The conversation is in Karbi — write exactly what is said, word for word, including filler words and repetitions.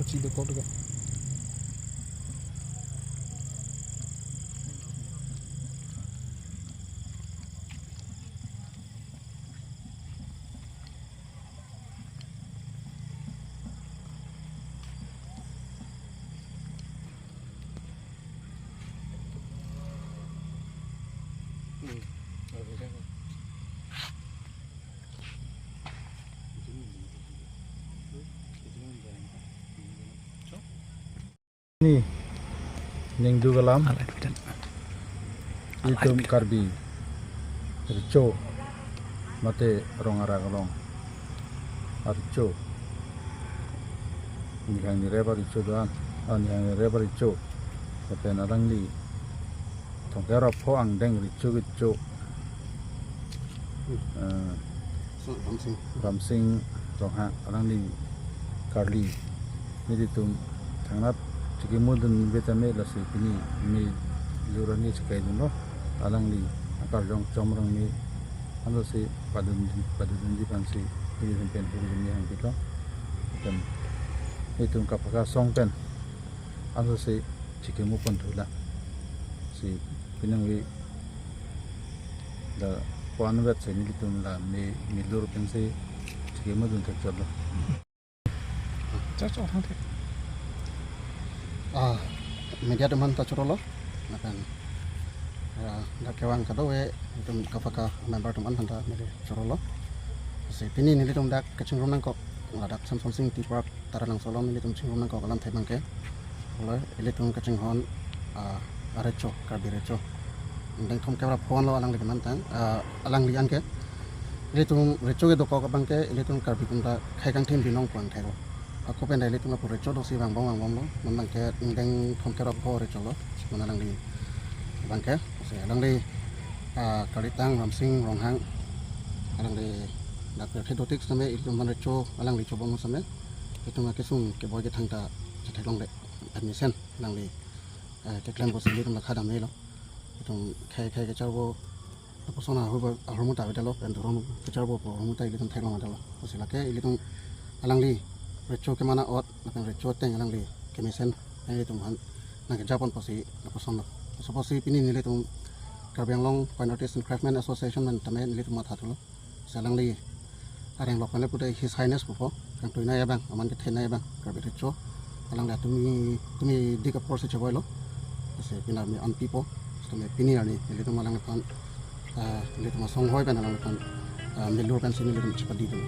Si dokok dokok. Ni ningduk alam. Alai pidan. Itum Karbi recho mate rong arak along arecho. Nihang nirep arecho doan, ah, nihang nirep arecho. Lapen alangli Thomkep ra pho angdeng recho kecho. Hmm. Eh, So, Ramsing. Ramsing Ronghang alangli karli. Nelitum thangnat chikimudun ave tame lasi pini milur arni chekaidunlo. Alangli akarjong chomrang ni anlo si padun, padunji aphansi pini pen hurjuni hangpitlo. Pen nelitum Kaphaka asong pen anlo si chikimu pon thula. Si pinangvi la puan vet si nelitum la mi, milur pensi chikimudun thekchotlo. Church orang thek. Ah, media atum aphan ta chorolo. Lapen, ah, dak kevang kadokave itum Kaphaka member atum aphan ta media chorolo. Si pini nelitum dak kachingrum nangkok ladak Samsonsing Tea Park Taralangso along nelitum chingrum nangkok alamthe abangke. Olo ilitum kachinghon, ah, arecho, Karbi recho. Angdeng thomkep ra pho anlo alangli kemantang, ah, alangli anke. Ilitum recho kedokok abangke, ilitum Karbi atum ta khei kangthim binong puang theklo. Ako pen ta ilitum lapu recho dosi vangbom vangbomlo. Non abangke angdeng thomkep ra pho recho lo. Non alangli abangke, si alangli, ah, Karitang Ramsing Ronghang. Alangli dak pirthe dotik sitame ilitum aphan recho alangli chobom sitame. Itum akesung keboi kethang ta chetheklongle, admission alangli, eh, keklem pusi ilitum lakha damdelo. Itum khei khei kecharbo lapuson ahormu ta avedetlo, pen duron kecharbo pu ahormu ta ilitum theklong avedetlo. Pusi lake ilitum alangli recho keman a'ot lapen recho ateng alangli kemesen ilitum aphan nangkejapon pusi lapuson lo. Laso pusi pini nelitum Karbi Anglong Fine Artists and Craftsmen Association pen tame nelitum mathathulo. Si alangli areng lok pen le puta His Highness pupo, kangtuinei abang, aman kethenei abang, Karbi recho. Alangli atumi, tumi dik apor si cheboilo. Si pini arni an pipo, sitame pini arni, ilitum alangli aphan, ah, ilitum asonghoi pen alangli aphan, ah, milur pensi nelitum chepadidun.